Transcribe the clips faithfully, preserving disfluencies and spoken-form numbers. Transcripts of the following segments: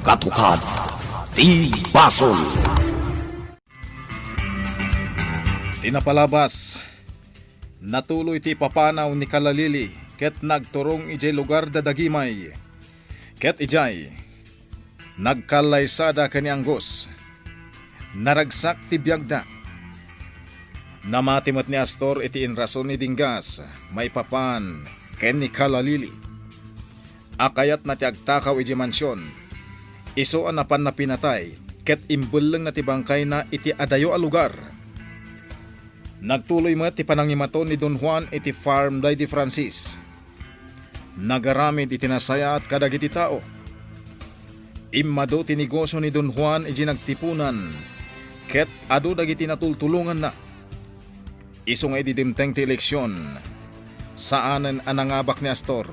Katukad ti basol. Ti napalabas, natuloy ti ipapanaw ni Kalalili ket nagturong idiay lugar da Dagimay. Ket idiay, nagkallaysada ken ni Angus. Naragsak ti biagda. Namati met ni Astor iti inrason ni Dinggas maipapan ken ni Kalalili a kayatna ti agtakaw idiay mansion. Isu a napanna pinatay ket imbellengna ti bangkayna iti adayo a lugar. Nagtuloy met ti panangimaton ni Don Juan iti farm daydi Francis. Nagaramid iti nasayaat kadagiti tao. Immadu ti negosio ni Don Juan idiay nagtipunan, ket adu dagiti natultulonganna. Isu nga idi dimteng ti eleksion, saanen a nangabak ni Astor,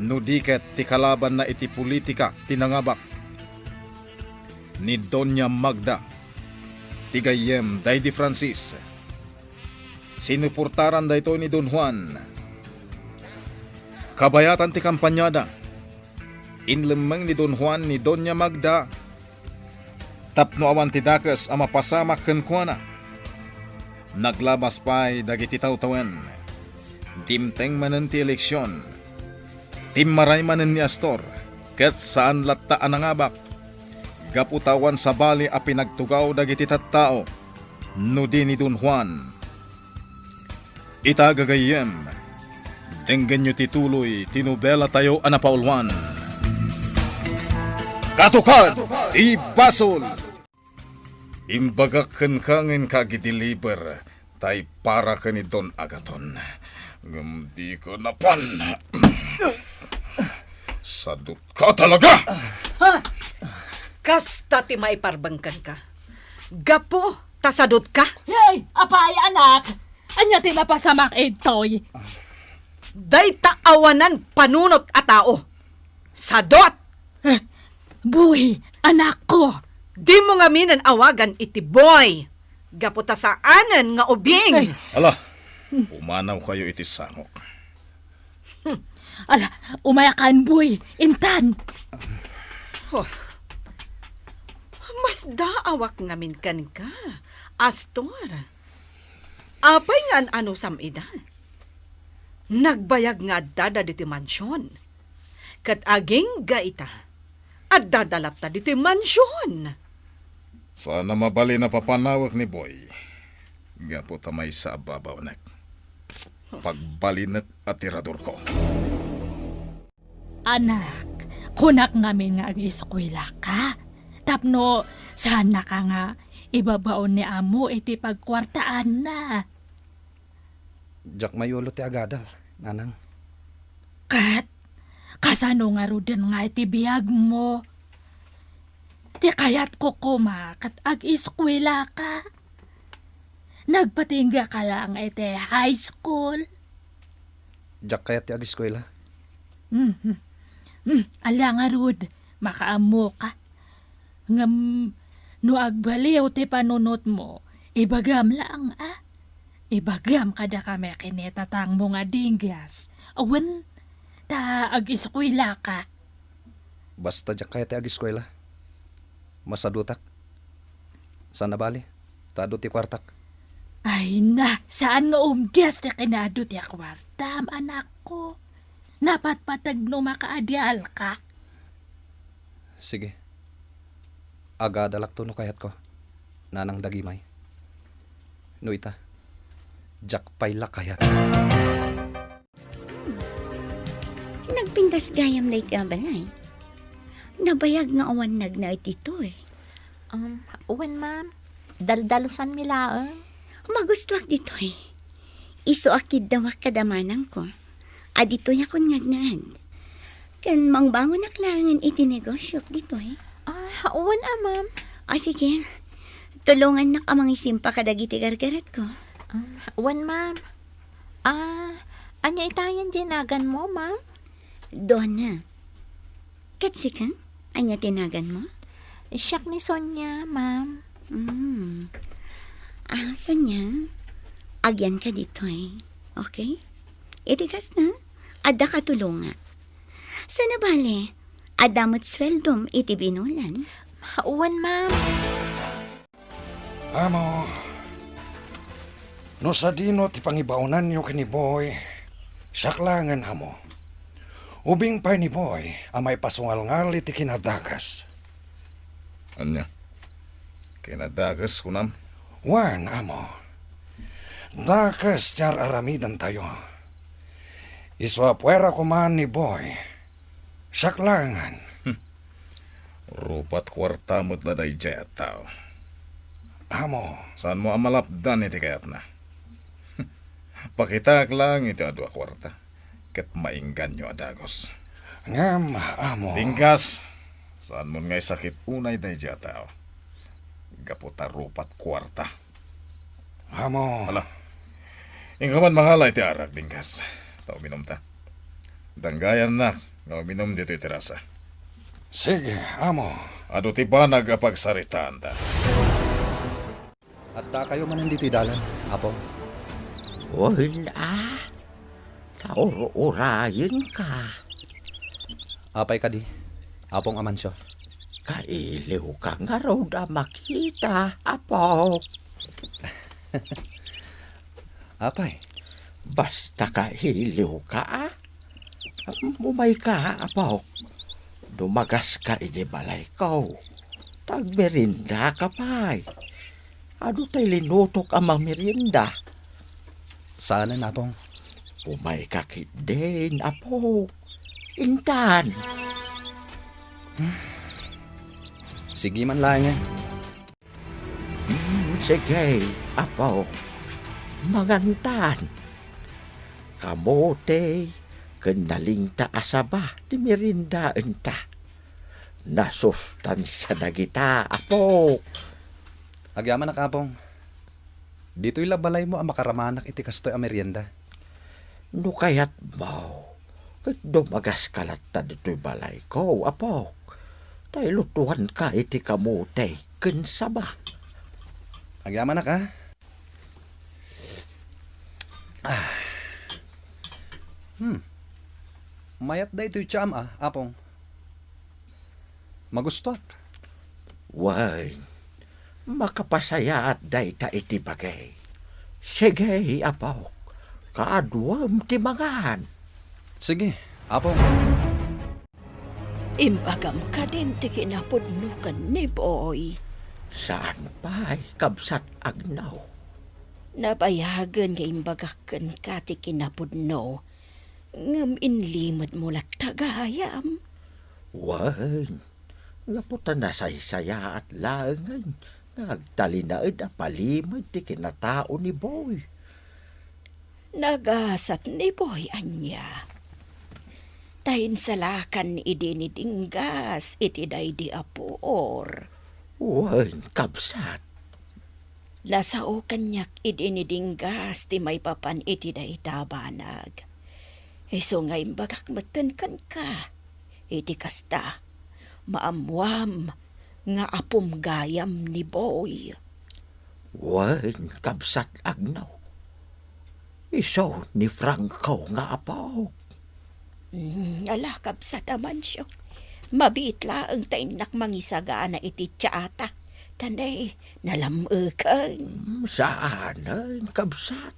no di ket ti kalabanna iti politika ti nangabak. Ni Doña Magda ti gayyem daydi Francis. Sinuportaran daytoy ni Don Juan. Kabayatan ti kampanyada, inlemmeng ni Don Juan ni Doña Magda tapno awan ti dakes a mapasamak kenkuana. Naglabas pay dagiti tawtawen. Dimteng manen ti eleksion. Timmaray manen ni Astor, ket saan latta a nangabak. Gapu ta awan sabali a pinagtugaw dagiti tattao no di ni Don Juan. Ita, gagayyem, denggenyo ti tuloy ti nobelatayo a napauluan. Katukad ti basol! Imbagak kenka nga inka agi-deliver tay para ken ni Don Agaton. Ngem dika napan. Sadutka talaga! Ha? Kasta ti maiparbeng kenka. Gapu ta sadutka? Hey, apay, anak! Ania ti napasamak intoy? Dayta awanan panunot a tao. Sadot! Eh, Boy, anakko! Dimo ngaminen awagan iti Boy, gapu ta saanen nga ubing. Ay. Ala, pumanawkayo iti sangok. Ala, umayakan, Boy. Intan! Oh. Masdaawak ngamin kenka, Astor. Apay nga an-anusam ida? Nagbayag nga addada ditoy mansion. Ket agingga ita, addada latta ditoy mansion. Saan a mabalin a papanawek ni Boy. Gapu ta maysa a babaonek. Pagbalinek a tiradorko. Anak, kunak ngamin nga agiskuelaka. Tapno saannaka nga ibabaon ni amo iti pagkuartaanna. Diak mayulo ti agadal, nanang. Ket, kasano ngaruden nga iti biagmo? Ti kayatko koma ket agiskuelaka. Nagpatinggaka laeng iti high school. Diak kayat ti agiskuela. Mhm. Hmm, ala ngarud, makaammoka. Ngem no agbaliw ti panunotmo, ibagam laeng a. Ibagam kadakami ken ni tatangmo nga Dinggas. Wen, ta agiskuelaka. Basta diak kayat ti agiskuela. Masadutak. Saan a bale, ta adu ti kuartak. Ay na, saan nga umdias ti kinaadu ti kuartam, anakko. Napatpateg no makaadialka. Sige. Agadalakto no kayatko, nanang Dagimay. No ita, diak pay la kayat. Hmm. Nagpintas gayam daytoy a balay. Nabayag nga awan nagna ditoy. Um, wen, ma'am. Daldalusanmi laeng. Magustoak ditoy. Isu a kiddawak kada manangko. A ditoy akon ngagnaed. Ken mangbangonak laengen iti negosiok ditoy. Ah, wen a, ma'am. Ah, sige. Tulongannak a mangisimpa kadagiti gargaretko. Um, wen, ma'am. Ah, ania itayen diay naganmo, ma'am? Donna. Ket sika? Ania ti naganmo? Siak ni Sonia, ma'am. Mm. Ah, Sonia, agyanka ditoy. Okay? Iti kasta, adda katulonga. Saan a bale, Adda met sueldom iti binulan. Wen, ma'am. Amo, no sadino ti pangibaonanyo ken ni Boy, siak laengen, amo. Ubing pay ni Boy a maipasungalngal iti kinadakes. Ania? Kinadakes, kunam? Wen, amo. Dakes ti ar-aramidentayo. Isu a puera koma ni Boy, siak laengen. Hmm. Rupat kuarta met la daydiay a tao. Amo. Saanmo a malapdan iti kayatna? Pakitaak laeng iti adu a kuarta, ket maingganyo a dagus. Ngem, amo. Dinggas, saanmon nga isakit unay daydiay a tao, gapu ta rupat kuarta. Amo. Hala. Inka man mangala iti arak, Dinggas. Ta uminumta. Danggayannak nga uminum ditoy terasa. Sige, amo. Adu ti banag a pagsaritaanta. Adda kayo manen ditoy dalan, Apo? Wen a, naur-urayenka. Apay kadi, Apong Amancio? Kailiwka ngarud a makita, Apo. Apay? Basta kailiwka, a? Umayka, Apo. Dumagaska iti balayko. Ta agmeriendaka pay. Adu tay linutok a mamerienda. Saanen, Apong. Umayka ketdin, Apo. Intan. Sige man laengen. Hmm, sige, Apo. Mangantan. Kamote ken nalingta a saba ti meriendaenta. Nasustansia dagita, Apo. Agyamanak, Apong. Ditoy la balaymo a makaramanak iti kastoy a merienda. No kayatmo, ket dumagaska latta ditoy balayko, Apo. Ta ilutuanka iti kamote ken saba. Agyamanak, a? Ah. Hmm. Mayat daytoy tsiam, a, Apong. Magustuak. Wen, makapasayaat dayta iti bagik. Sige, Apok, kaaduem ti mangan. Sige, Apong. Imbagam kadin ti kinapudno ken ni Boy? Saan pay, kabsat Agnaw? Nabayagen nga imbagak kenka ti kinapudno, ngem inlimedmo latta gayam. Wen, gapu ta nasaysayaat laengen nga agtalinaed a palimed ti kinatao ni Boy. Nagasat ni Boy ania? Ta insalakan idi ni Dinggas iti daydi a puor. Wen, kabsat. Nasao kaniak idi ni Dinggas ti maipapan iti dayta a banag. Isu nga imbagak metten kenka. Iti kasta, maammuam nga apom gayam ni Boy. Wen, kabsat Agnaw. Isu ni Franco nga apok. Mm, ala, kabsat Amancio. Mabiit laeng ta innak mangisagana iti tsiata. Ta ne, nalam-eken. Mm, saanen, kabsat.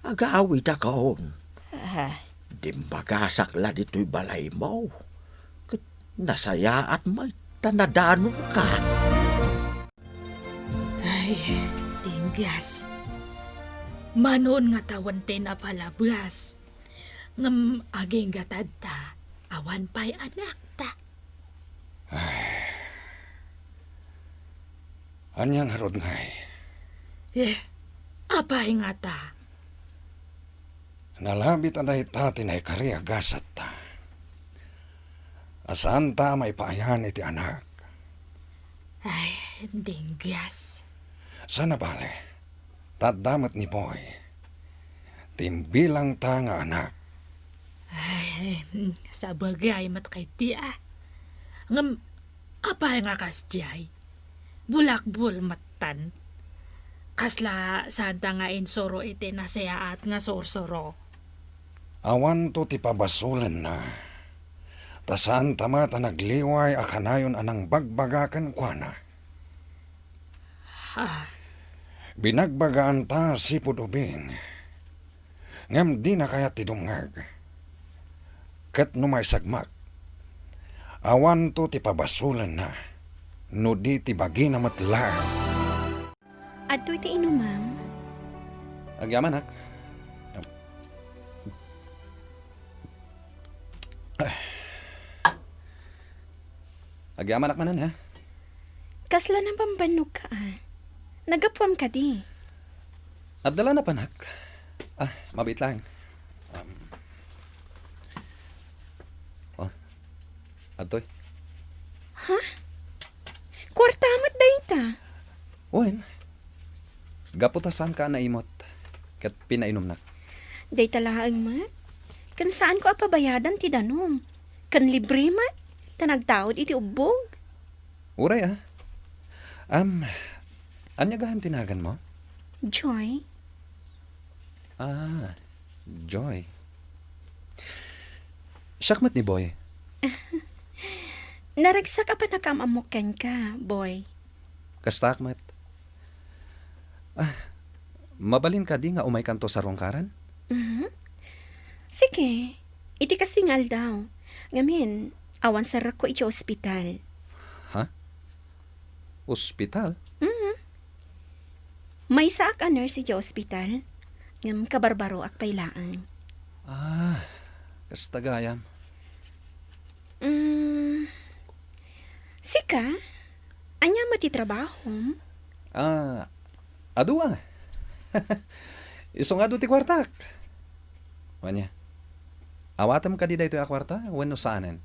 Agawidakon. Ah. Dimbagasak la ditoy balaymo. Ket nasayaat met ta nadanonka. Ay, Dinggas. Manon nga tawen ti napalabas. Ngem agingga tadta, awan pay anakta. Ay. Ania ngarud ngay? Eh, apay ngata? Nalabit a dayta ti naikari a gasatta. A saanta a maipaayan iti anak. Ay, Dinggas. Saan a bale, ta adda met ni Boy. Timbilangta nga anak. Ay, mm, sabagay met kay ti, a. Ngem, apay nga kasdiay? Bulakbol metten. Kasla saanta nga insuro iti nasayaat nga sursuro? Awanto ti pabasolenna. Ta saanta met a nagliway a kanayon a nangbagbaga kenkuana. Ha? Binagbagaanta sipud ubing. Ngem dina kayat ti dumngeg. Ket no maisagmak, awanto ti pabasolenna, no di ti bagina met laeng. Adtoy ti inumam? Agyamanak. Agyamanak manen, ha? Kasla nabambannogka, a? Naggapuam kadi? Adda la napanak. Ah, mabiit laeng. Um, oh, adtoy. Ha? Kuarta met dayta? Wen, gapu ta saanka a naimut ket pinainumnak. Dayta laeng met. Ken saanko a pabayadan ti danum. Ken libre met, ta nagtaud iti ubbog. Uray, a. Am, ania gayam ti naganmo? Joy. Ah, Joy. Siak met ni Boy. Naragsak a pannakaam-ammok kenka, Boy. Kastaak met. Ah, mabalin kadi nga umaykanto sarungkaran? Mhm. Sige, iti kasta nga aldaw. Ngamin, awan serrekko iti ospital. Ha? Ospital? Mhm. Maysaak a nurse iti ospital, ngem kabarbaroak pay laeng. Ah, kasta gayam. Mm, sika? Ania met ti trabahom? Ah, adu a. Isu nga adu ti kuartak. Ania? Awatem kadi daytoy a kuarta wenno saanen?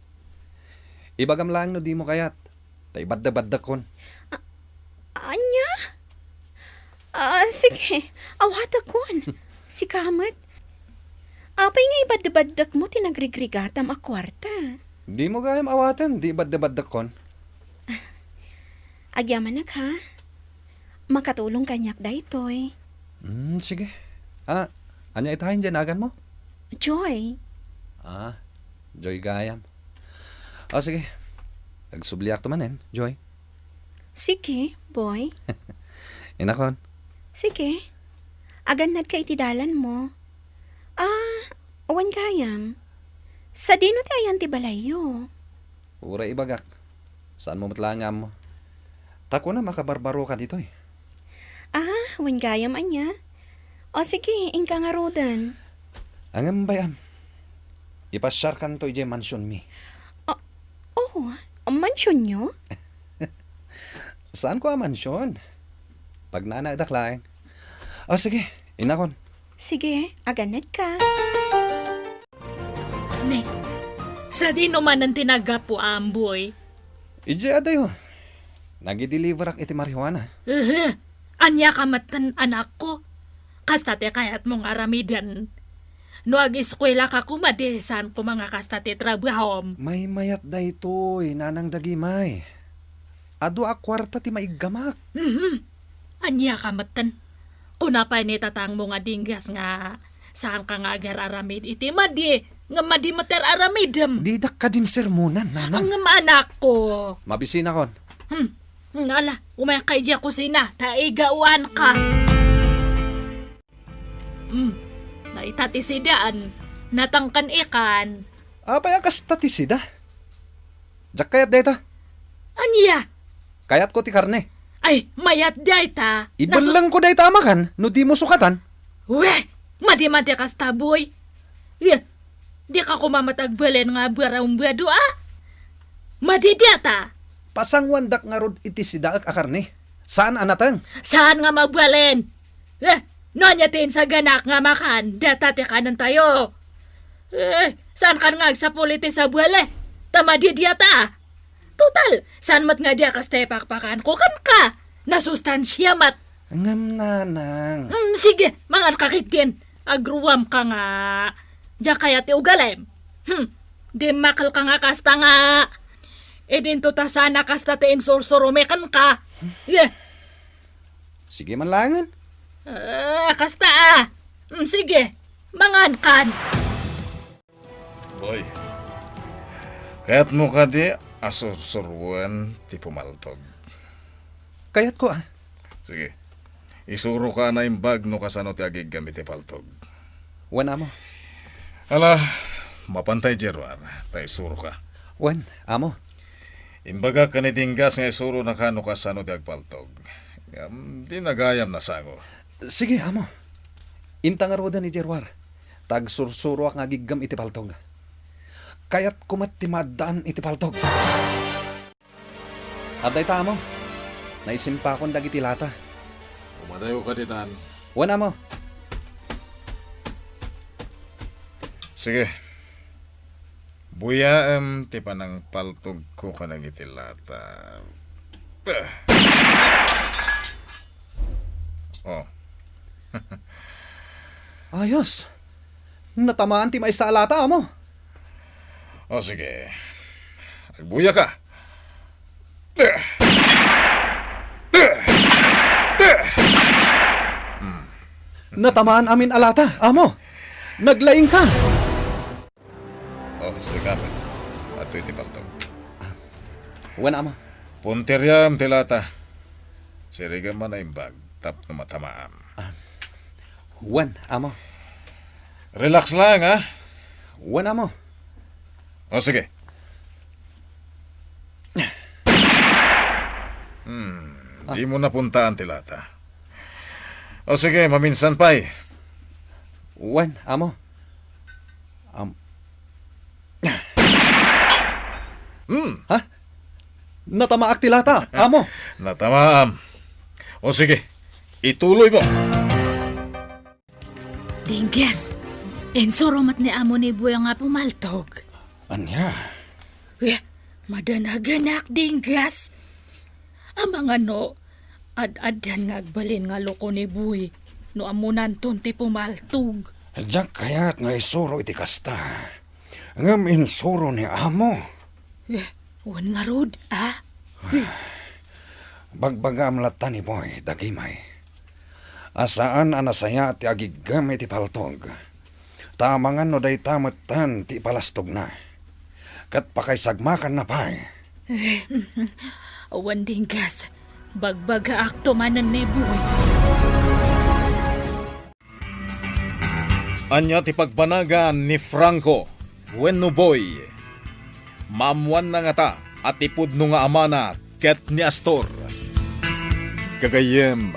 Ibagam laeng no dimo kayat, ta ibaddebaddekon. A-, ania? Ah, sige, awatekon. Sika met. Apay nga ibaddebaddekmo ti nagrigrigatam a kuarta? Dimo gayam awaten, di ibaddebaddekon. Agyamanak, ha? Makatulong kaniak daytoy. Hmm, sige. Ah, ania itayen diay naganmo? Joy. Ah, Joy gayam. Ah, sige. Agsubliakto manen, Joy. Sige, Boy. Inakon. Sige. Agannadka iti dalanmo. Ah, wen gayam. Sadino ti ayan ti balayyo? Uray ibagak. Saanmo met laeng nga ammo. Ta kunam a kabarbaroka ditoy. Ah, wen gayam ania? O sige, inka ngaruden. Ngem bay-am, ipasiarkanto idiay mansionmi. O, oh, mansionyo? Saanko a mansion? Pagnanaedak laeng. O sige, inakon. Sige, agannadka. Ne, sadino manen ti naggapuam, Boy? Idiay adayo. Nagideliverak iti marijuana. Ehe, ania ka metten, anakko? Kasta ti kayatmo nga aramiden. No ageskuelaka koma, di saan koma nga kasta ti trabahom. Maymayat daytoy, nanang dagimay. Adu a kuarta ti maiggamak. Mhm. Ania ka metten? Kuna pay ni tatangmo nga dinggas nga saanka nga agar-aramid iti madi, ngem madi met ti ar-aramidem. Didak kadin sermonan, nanang. Ngem anakko. Mabisinakon. Hmm. Hmm, ala, umayka idiay kusina, ta igawanka. Hmm. Dayta ti sidaan, natangken ikan. Apay a kasta ti sida? Diak kayat dayta. Ania? Kayatko ti karne. Ay, mayat dayta. Ibellengko dayta a makan no dimo sukatan. Weh! Madi-madi kasta, Boy. Eh, dika koma met agbalen nga abuaram badu a? Madi dayta. Pasanguandak ngarud iti sidaek a karne. Saan a nateng. Saan nga magbalen? Eh, no ania ti insaganak nga makan, dayta ti kanentayo. Eh, saankan nga agsapul iti sabali? Ta madi dayta. Total, saan met nga di a kasta ipakpakanko kenka? Nasustansia met. Ngem, nanang. Hmm, sige, manganka ketdin. Agruamka nga. Diak kayat ti ugalim. Hmm, dimmakelka nga kasta nga. Idinto ta saan a kasta ti insursuromi kenka. Eh. Sige man laengen. Ah, kasta a. Hmm, sige, mangankan. Boy, Kayatmo kadi a sursuroen ti pumaltog? Kayatko, a. Sige. Isuroka a naimbag no kasano ti agiggam iti paltog. Wen, amo. Ala, mapanta idiay ruar, ta isuroka. Wen, amo. Imbagak ken ni Dinggas nga isuronaka no kasano ti agpaltog. Ngem, dina gayam nasango. Sige, amo. Inta ngaruden idiay ruar, ta agsursuroak nga agiggam iti paltog. Kayatko met ti maaddaan iti paltog. Adda ita, amo. Naisimpakon dagiti lata. Umadayo ka ditan. Wen, amo. Sige. Buyaem ti panangpaltogko kadagiti lata. Oh. Ayos. Natamaan ti maysa a lata, amo. O sige. Agbuyaka. Hmm. Natamaan amin a lata, amo. Naglaingka. Oh, sige, amen. Adtoy ti paltog. Wen, amo. Punteriam ti lata. Sirigem a naimbag tapno matamaam. Ah, wen, amo. Relax lang, ha? Wen, amo. O, sige. Hmm, Ah. Di mo napuntaan ti lata. O, sige, maminsan pay. Wen, amo. Am- Hmm. Ha? Natamaak ti lata, amo. Natamaam. O sige, ituloy mo. Dingges, insuro met ni amo ni Buya nga pumaltog. Ania? Eh, madanaganak, Dingges. Amangan no, ad-addan nga agbalin nga loko ni Buy no ammonanton ti pumaltog. Diak kayat nga isuro iti kasta. Ngem insuro ni amo. Eh, wen ngarud, a? Bagbagaam latta ni Boy, dagimay, a saan a nasayaat ti agiggem iti paltog. Ta amangan no dayta metten ti ipalastogna. Ket pakaisagmakanna pay. Eh, wen Dingges, bagbagaakto manen ni Boy. Ania ti pagbanagan ni Franco wenno Boy? Maammoanna ngata a ti pudno nga amana ket ni Astor. Gagayyem,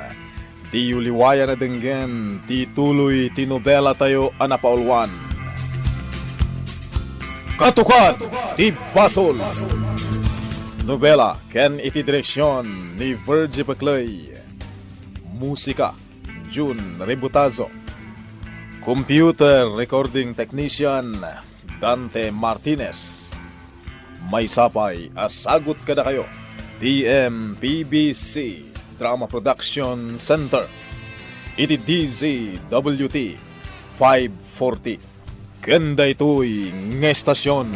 diyo liwayan a denggen ti ituloy ti nobelatayo a napauluan, Katukad ti Basol. Nobela ken iti direksion ni Virgie Peclay. Musika, Jun Rebutazo. Computer Recording Technician, Dante Martinez. Maysa pay a sagut kadakayo ti M P B C Drama Production Center iti D Z W T five forty. Ken daytoy nga estasion,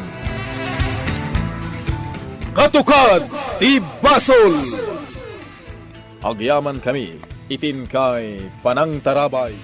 Katukad ti Basol! Agyamankami iti inkay panangtarabay.